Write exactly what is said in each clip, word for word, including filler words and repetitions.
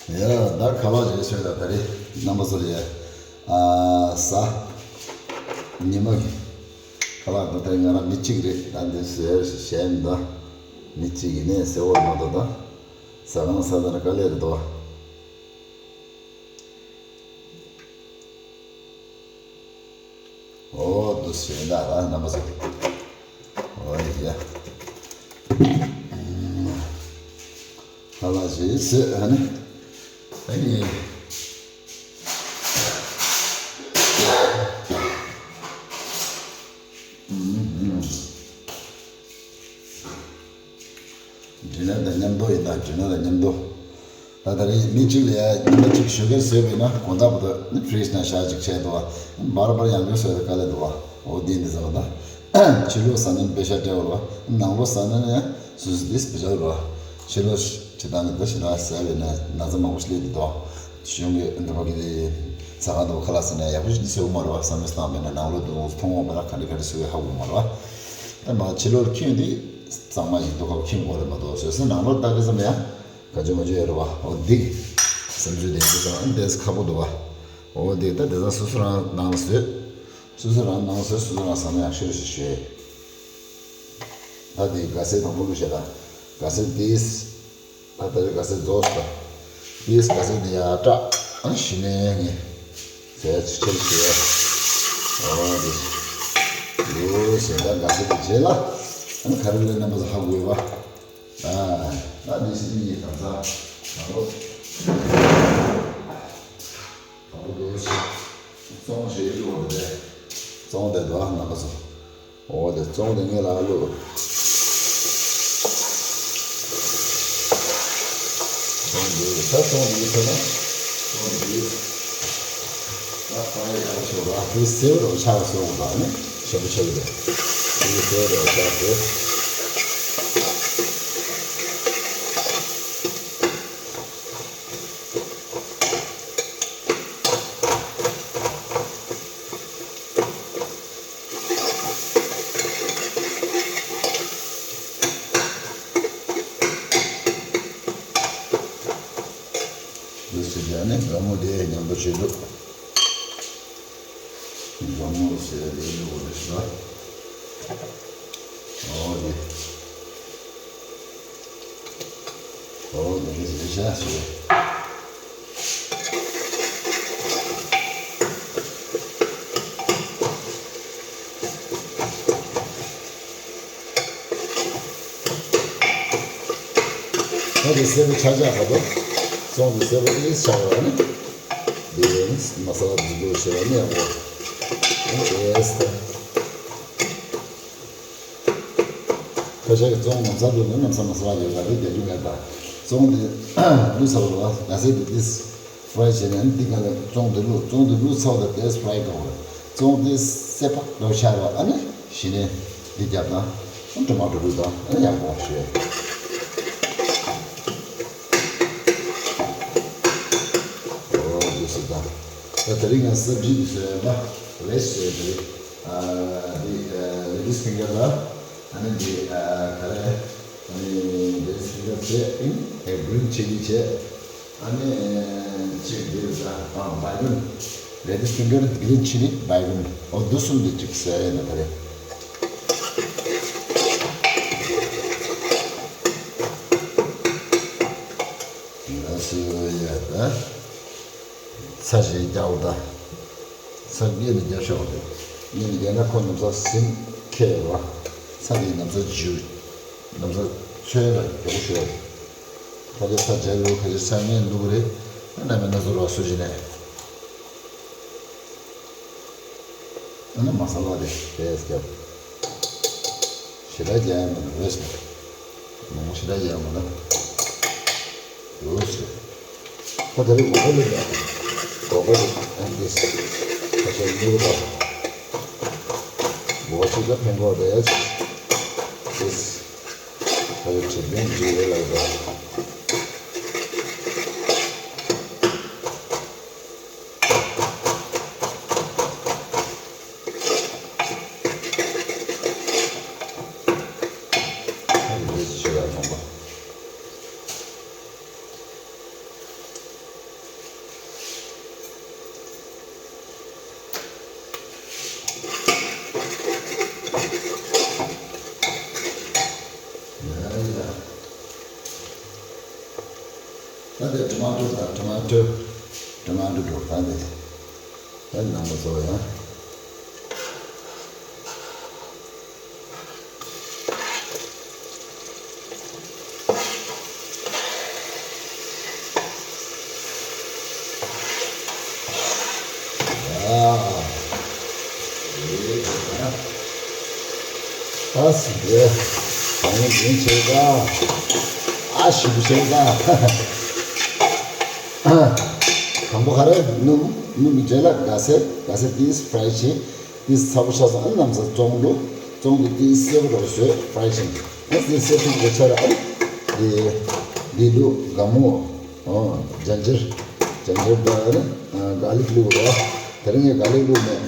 ཡ། ད་ཁ་ལག་བཞེས་སོང་། ད་ད་རེས་རྣམ་པ་ཚོ་ལ་ཡ། ཨ། གཟའ་ཉི་མ་གི་ཁ་ལག་ད་ད་རེས་ང་རང་མི་གཅིག་རེད། ད་འདི་བཟོས་བཞེས་ནི་ད། མི་གཅིག་ཡིན་ནའི་ཟེར་བ་མ་གཏོགས་ད། ཟ་ཁང་ཟ་ད་ན་དཀའ་ལས་རེད་དོ། ཨོ། འདུག་སེ་ད་ད་རྣམ་པ་ཚོ། ཨོ་ཡ། ཧ་ལ་ཞེས་ཟེར་ཨ་ནི། ཨ་ནི། འཇུ་ན་དང་མཉམ་དུ་ཡིན་ན། འཇུ་ན་དང་མཉམ་དུ། ད་ད་རེས་མི་གཅིག་ལ་ཡ་ཉི་མ་གཅིག་ཞོགས་ཀས་བཟོས་པ་ཡིན་ན་དགོང་དག་བར་དུ་ནི་ཕི་རིཇ་ནང་བཞག་ཅིག་བྱས་འདུག་བ། བར་བར་ཡང་བསྐྱར་བཟོས་ཏེ་དཀའ་ལས་འདུག་བ། འོ་འདི་འདི་ཟེར་བ་ད། ཕྱི་ལོགས་ཟ་ན་ནི་པེ་ཤ་སྤྲད་པ་རེད་བ། ནང་ལོགས་ཟ་ན་ནི་ཡང་སུ་སུ་འདི་སྤེ་ཤལ་རེད་བ། ཕྱི་ལོགས་བྱེད་སྟངས་ཀྱི་ད་ཞེ་དྲག་ཟས་པས་ན་ན་ཚ་མང་པོ་ཞིག་སླེབས་འདུག་དོ། གཞུང་གི་འདི་མ་གི་དེ་ཟ་ཁང་དུ་ཁ་ལག་ཟ་ན་ཡག་པོ་ཞིག་བཟོས་ཡོད་མ་རེད་བ། བསམ་བློ་བཏང་བས་ན་ནང་ལོགས་དུ་མཐོང་འོང་བ་ལ་ག་འདྲ་ག་འདྲ་བཟོས་ཡོད་ཧ་གོ་མ་རེད་བ། ད་མ་ཕྱི་ལོགས་ཁྱོད་འདི་གཙང་མ་ཞིག་འདུག་ག་ཁྱིམ་སྒོ་རེད་མ་གཏོགས་བཟོས་ས་ནང་ལོགས་ལྟ་གི་ཙམ་ཡང་ག་ཅི་མ་ཅི་ཡོད་རེད་བ། འོ་འདི་གི་བསམ་ཚུལ་དེ་འདི་ཙང་འདི་ཁག་པོ་འདུག་བ། འོ་འདི་ད་དེ་ཙང་སོ་སོ་རང་ནང་ལ་བཟོས། སོ་སོ་རང་ནང་ལ་བཟོས། སོ་སོ་རང་བཟོས་ན་ཡག་ཤོས་རེད་ཞེས་ཞུས། ད་འདི་ག་ཟེ་དང་པོ་ལུགས་བཤད་ད། ག་ཟེ་འདི། ད་ད་རེས་ག་ཟེ་རྫོགས་སོང་། ཡིས་ག་ཟེ་འདི་ཡར་སྐྲག་ཨ་ནི་གཞི་ནས་ངས་ཟས་ཆེར་བྱས། ཨོ་དེ་ཡོད་ཟེར། ད་ག་ཟེ་འདི་རྗེས་ལ་ཨ་ནི་ག་རེ་ལས་རྣམ་པ་ཚོ་ཧ་གོ་ཡོད་པ། ཨ་ད་འདི་ཟེ་འདི་ཡིས་གང་ཟ་ཨོ། དང་པོ་འདུག་སེ། བཙོང་བྱེད་ཀྱི་འོ་དེ་རེད། བཙོང་བསྡད་འདུག་ཨ་རྣམ་པ་ཚོ། འོ་དེ་བཙོང་དེ་ངས་ལ་བླུགས། བཙོང་འདུག་ད་བཙོང་འདུག་ཟེར་ན། བཙོང་འདུག་ད་ཕ་ཡི་ཡག་པོ་བྱེད་པ་དེ་སེའུ་རོ་ཆག་སོང་བ་དང་ནི་ཞེ་པོ་ཆག་གི་རེད། དེ་སེའུ་རོ་ཆག་དེ། འདི་ཟེར་ཡ་ནི་སྒ་མོ་དེ་མཉམ་པོ་བྱེད་འདུག་སྒ་མོ་ཟེར་ཡ་དེ་ལུག་རེད་ཤག་ཨོ་དེ། ཨོ་དེ་ཟེར་ཤག་ཟེར། ད་དེ་སེར་པོ་ཆག་ཆག་ག་དོ། བཙོང་དེ་སེར་པོ་ཨེ་ཆག་པ་ནི། དེ་མ་ས་ལ་འཛུགས་འཛུགས་བྱེད་པ་ནི་ཡག་པོ། ཨེ་ཨེ་སི་ད། ཁ་ཤས་ཀྱིས་བཙོང་ལམ་སང་བླུགས་ནས་ལམ་སང་མ་ས་ལ་ཡོད་ལ་རེད་རྒྱག་རྒྱུ་མེད་པ། བཙོང་དེ་བླུགས་ཚར་བ་ལ་ང་ཚོས་དེ་དེ། ཕ་རའི་བྱས་ནས་འདི་ག་ལ་བཙོང་དེ་བླུགས། བཙོང་དེ་བླུགས་ཚར་བ་དང་དེ་ཕ་རའི་གཏོང་བ། བཙོང་དེ་སེར་པོ་འདྲ་ཆགས་ར་ཨ་ནི་གཞི་ནས་འདི་རྒྱབ་དང་ཊོ་མ་ཊོ་བླུགས་དང་ཨ་ནི་ཡག་པོ་ཞུ། ཨོ་འདི་སུ་དང་། ད་དེ་རིང་ང་སབ་ཇི་འདི་བཟོས་ཡོད་པ་རེད་བཟོས་དེ། ཨ་འདི་ཨ་ལེ་ཌི་སི་ཕིང་གར་ལ། ཨ་ནི་འདི་ཨ་ག་རེ། ཨ་ནི་ལེ་ཌི་སི་ཕིང་གར་བྱས་ཨིན། ཨེ་གི་རིན་ཆི་ལི་བྱས། ཨ་ནི་ཅིག་འདི་ཟ་ཨ་བའི་གོན། ལེ་ཌི་སི་ཕིང་གར་གི་རིན་ཆི་ལི་བའི་གོན། འོ་འདི་གསུམ་འདི་གཅིག་ཟ་ཡ་ན་ག་རེ། ང་སུ་ཡ་ད། ཚྭ་ཞིག་རྒྱག་འོ་ད། ཚྭ་གཉིས་ནས་རྒྱག་ཤོག་དེ། གཉིས་ནས་རྒྱག་ན་ཁོ་ནམ་ས་སིམ་ཁེ་ར། ཚྭ་དེ་ནམ་ས་འཇུ། ནམ་ས་ཚོས་ལ་མགྱོགས་ཤོག་ཁ་ཅིག་ཚྭ་རྒྱག་ཡོད། ཁ་ཅིག་ཚྭ་མེད་འདུག་རེད། ཨ་ན་མེད་ན་ཟོ་ར་སུ་ཞིག་ནས། ཨ་ནི་མ་ས་ལ་དེ་བེས་རྒྱབ། ཞེ་དྲག་རྒྱག་ཡ་མ་རེད་བེས་ནས། མང་པོ་ཞེ་དྲག་རྒྱག་མ་རེད། ཡོད་ཟེར། ད་དེ་རིང་མགོ་སྐོར་ལས་ཀྱང་མགོ་སྐོར་ཨན་ཏིས་ཁ་ཤས་ཉུག་པ། མགོ་ཅིག་ད་ཕན་གོ་རེད་ཅིས། ད་ཡོད་ཅིག་མིན་ཅིག་རེད་ལ་ཡོད་པ། ད་དེ་ཊོ་མ་ཊོ་དང་ཊོ་མ་ཊོ། ཊོ་མ་ཊོ་འགྲོ་ད་དེ། ད་ནང་པ་ཚོ་ཡང་། ཨ། ཨ་སི་རེད། གང་ཡིན་ཡིན་བྱེད་ཀ་ཨ་ཞིབ་བྱེད་ཀ་དང་པོ་ག་རེ་སྣུམ། སྣུམ་གྱི་རྗེས་ལ་སྒ་སེར། སྒ་སེར་ཏིས་ཕ་རའི་བྱེད། ཏིས་ཚ་པོ་ཆགས་སོང་། ཨ་ནམ་ས་བཙོང་འགྲོ། བཙོང་དུ་ཏིས་སེར་པོ་རོ་བཟོས་ཕ་རའི་བྱེད། ཨ་ཏིས་སེར་ཐུག་གི་ཆ་ར་ཨ་འདི་འདི་འདུག་སྒ་མོ། ཨོ་ཇན་ཇར། ཇན་ཇར་དང་གྷར་ལིག་བླུགས་རོ། དེ་རིང་ངས་གྷར་ལིག་བླུགས་མེད།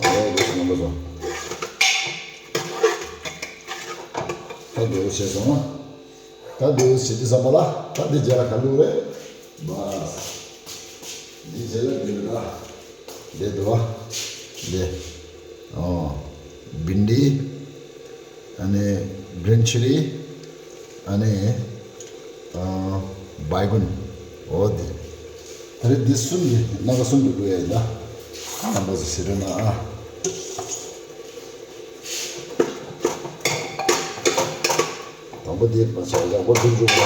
ཨོ་དེ་ནང་པ་བཟོ། ད་འདི་བྱས་སོང་། ད་འདི་བྱས་དུས་ཙམ་པ་ལ་ད་འདི་རྗེས་ལ་ག་བླུགས་རེད། བ། འདི་རྗེས་ལ་འདི་རེད་ད། འདི་འདུག་བ། འདི། ཨོ། བིན་ཌི། ཨ་ནི་གྷི་རིན་ཆི་ལི། ཨ་ནི་ཨ་བའི་གུན། འོ་དེ། ད་རེས་འདི་གསུམ་གྱི་རྣམ་པ་གསུམ་དུ་བླུགས་ཡ་ཡིན་ད། རྣམ་པ་ཚོ་ཞེ་དྲག་ན་ཨ། དང་པོ་འདི་མ་ཆག་ཡག་པོ་བསྡུར་འཇུག་པ།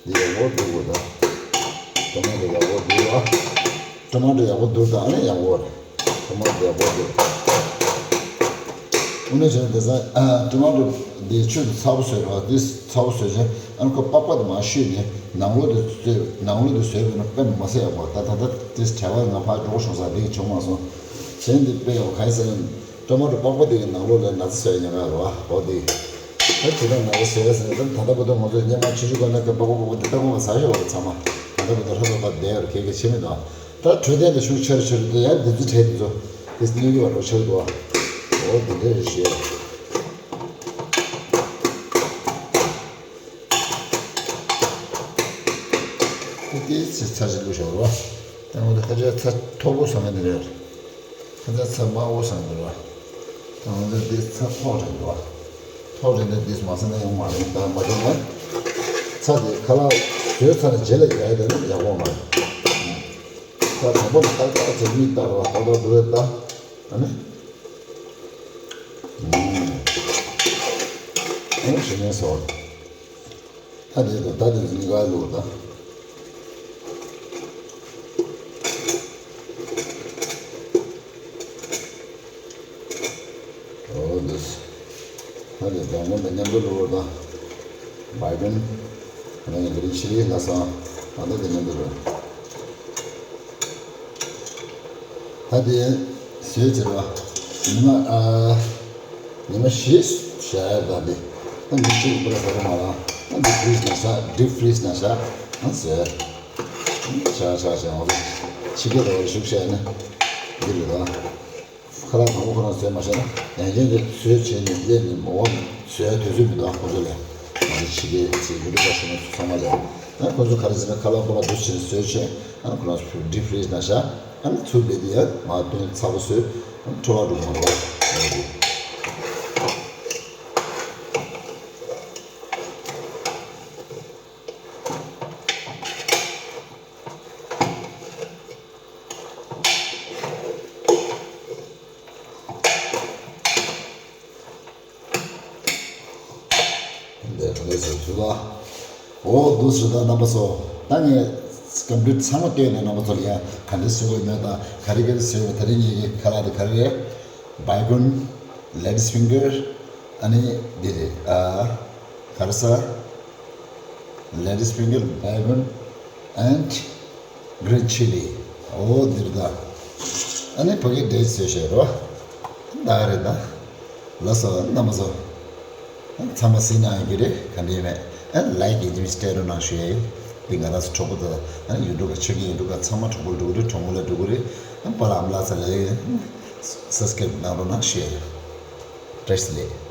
འདི་ཡག་པོ་བསྡུར་དགོས་ད། ཊོ་མ་ཊོ་ཡག་པོ་བསྡུར་བ། ཊོ་མ་ཊོ་ཡག་པོ་བསྡུར་དང་ཨ་ནི་ཡག་པོ་རེད། ཊོ་མ་ཊོ་ཡག་པོ་བསྡུར། དངོས་གནས་བྱས་ན་དེང་སང་ཨ་ཊོ་མ་ཊོ་འདི་ཆུ་དེ་ཚ་པོ་བཟོས་རོགས། འདི་ཚ་པོ་བཟོས་བྱས་ཨ་ནི་ཁོ་པགས་པ་དེ་མར་བཤུས་ནས་ནང་ལོགས་དེ་བཟོས། ནང་ལོགས་དེ་བཟོས་པས་ན་དཔེ་མི་སྲིད་ཡག་པོ། ད་ད་ལྟ་དེ་བྲེལ་བ་ང་ཕར་འགྲོ་དགོས་བྱུང་ས་འདི་བྱུང་མ་སོང་། བྱས་འདི་དཔེ་ཡག་པོ་ག་ཡིན་ཟེར་ན། ཊོ་མ་ཊོ་པགས་པ་དེ་གི་ནང་ལོགས་ལ་ན་ཚ་བཟོས་ཉེན་ཁ་རེད་བ། འོ་དེ། ད་དེ་དག་ན་ཚ་བཟོས་ཟེར་ན་ད་ད་ལྟ་བར་དུ་ང་ཚོས་སྔོན་མ་ཆུ་ཆུ་ག་ན་གི་པགས་པ་པགས་པ་དེ་ལྟ་དགོས་པ་ཟ་ཤེས་པ་རེད་ཚང་མ། ད་ལྟ་བར་དུ་ཧྲ་ཧྲ་པ་བསྡད་ཡོད་རེད། གལ་གལ་ཆེ་མི་འདུག་ད་དྲོད་ལྡན་དེ་ཤུགས་ཆེ་རུ་ཆེ་རུ་དེ་ཡང་འདི་ཚོ་བྲལ་དེ་ཚོ་དེ་སྣོད་ཀྱི་བར་དུ་ཆེ་རུ་འདུག་འོ་དེ་འདྲ་རེད་ཞེས། ཁོ་དེའི་ཚེ་ཚར་གཅིག་བླུགས་ཤོག་རོ། ད་ངོ་དེ་ཁ་ཆེ་ཚ་མཐོ་པོ་བཟོ་མཁན་དེ་རེད། ཁ་ཆེ་ཚ་དམའ་པོ་བཟོ་མཁན་དེ་རེད། ད་ངོ་དེ་འདི་ཚ་མཐོ་དྲགས་འདུག་བ། མཐོ་དྲགས་ནས་འདི་མ་ཟ་ན་ཡོང་མ་རེད། ད་མ་བྱུང་ན་ཚ་དེ་ཁ་ལག་བཟོས་ཚར་ནས་རྗེས་ལ་རྒྱག་ཡ་དེ་ནི་ཡག་པོ་མ་རེད། ད་དང་པོ་ནས་ཏག་ཏག་ཚེ་མིག་ལྟ་རོགས། ཏག་ཏག་འདུག་རེད་ད། ཨ་ནི། ཨུམ། ཨ་ནི་ཞི་ནས་སོ། ད་དེ་དང་ད་དེ་ཟིན་ག་ལོ་ད། འོ་འདུག་ད་དེ་དང་མཉམ་དུ་མཉམ་དུ་ལོ་ད། བའི་གུན། ཨ་ནི་གྷི་རིན་ཆི་ལི་ལ་སོགས་ད་ལྟ་དེ་མཉམ་དུ་ལོ། ད་དེ་བཟོས་ཚར་བ། ཉི་མ་ཨ། ཉི་མ་བཞི་བཞག་ཡ་ད་དེ། ད་མི་གཅིག་པུ་ར་ཟ་ར་མ་ར། ད་འདི་ཕི་རིཇ་ནང་བཞག་ཌིབ་ཕི་རིཇ་ནང་བཞག་ཨ་བཟོས། ཆ་ཆ་ཆ་འོ་དེ། ཕྱི་རྒྱལ་དུ་ཤུགས་བཤད་ནི། འདི་རེད་ད། ཁ་ལག་དང་པོ་ཁོ་རང་བཟོས་མ་ཤེས་ན་ཡང་བསྐྱར་དེ་བཟོས་བྱས་ནས་སླེབས་ནས་མ་འོངས་བཟོས་དུས་ཚོད་མི་འདུག་ཁོ་ཚོ་ལ། ང་ཚོ་ཕྱི་རྒྱལ་ཚོའི་ཡུ་ཊུབ་པ་ཞུ་མཁན་ཚོ་ཚང་མ་ལ། ཨ་ཁོ་ཚོ་ག་རེ་ཟེར་ན་ཁ་ལག་ཁོ་ལ་འདུག་བྱས་ནས་བཟོས་བྱས་ཨ་ཁོ་རང་ཚོ་ཌིབ་ཕི་རིཇ་ནང་བཞག་ཨ་ཚུར་སླེབས་དུས་ཡང་མར་བཏོན་ཚ་པོ་བཟོས་ཨ་འཕྲོ་བརླག་འགྲོ་གི་མ་རེད་པ། འདི་ག་ལེ་ཟེར་ཚུལ་ལ། འོ་འདུག་སེ་ད་རྣམ་པ་ཚོ། ད་ངས་ཀམ་པུ་ཊར་ཚང་མ་བལྟས་ནས་རྣམ་པ་ཚོ་ལ་ཡང་ག་འདྲ་བཟོས་དགོས་མེད་དང་ག་རེ་ག་རེ་བཟོས་དགོས། ད་རེས་ངེད་ཀྱི་ཁ་ལག་དེ་ག་རེ་རེད། བའི་གུན། ལེ་ཌི་སི་ཕིང་གར། ཨ་ནི་འདི་རེད་ཨ། ག་རེ་ཟ། Ladies finger, baygon and green chili. འོ་འདིར་ད། ཨ་ནི་ཕ་གི་འདྲེས་བཟོས་བྱས་རོ། ད་རེད་ད། ལགས་སོ་རྣམ་པ་ཚོ། ཚང་མ་གཟིགས་གནང་ཡོད་ཀྱི་རེད། ག་འདྲ་མེད། ཨ་ལའིཀ་ཡིན་གཅིག་མིན་གཅིག་སྤྲད་རོགས་གནང་ཞུ་ཡ་ཡིན། འདི་ང་རང་ཚོ་གྲོགས་པོ་དང་ཨ་ནི་ཡུ་ཊུབ་པ་ཆོས་ཀྱི་ཡུ་ཊུབ་པ་ཚང་མ་གྲོགས་པོ་ལ་འགྲོ་གི་རེད། གྲོགས་མོ་ལ་འགྲོ་གི་རེད། ཨ་པ་ལགས་ཨ་མ་ལགས་ཚང་མ་ལ་སབ་སི་ཀ་རེབ་གནང་རོགས་གནང་ཞུ་ཡ་ཡིན། བཀྲ་ཤིས་བདེ་ལེགས།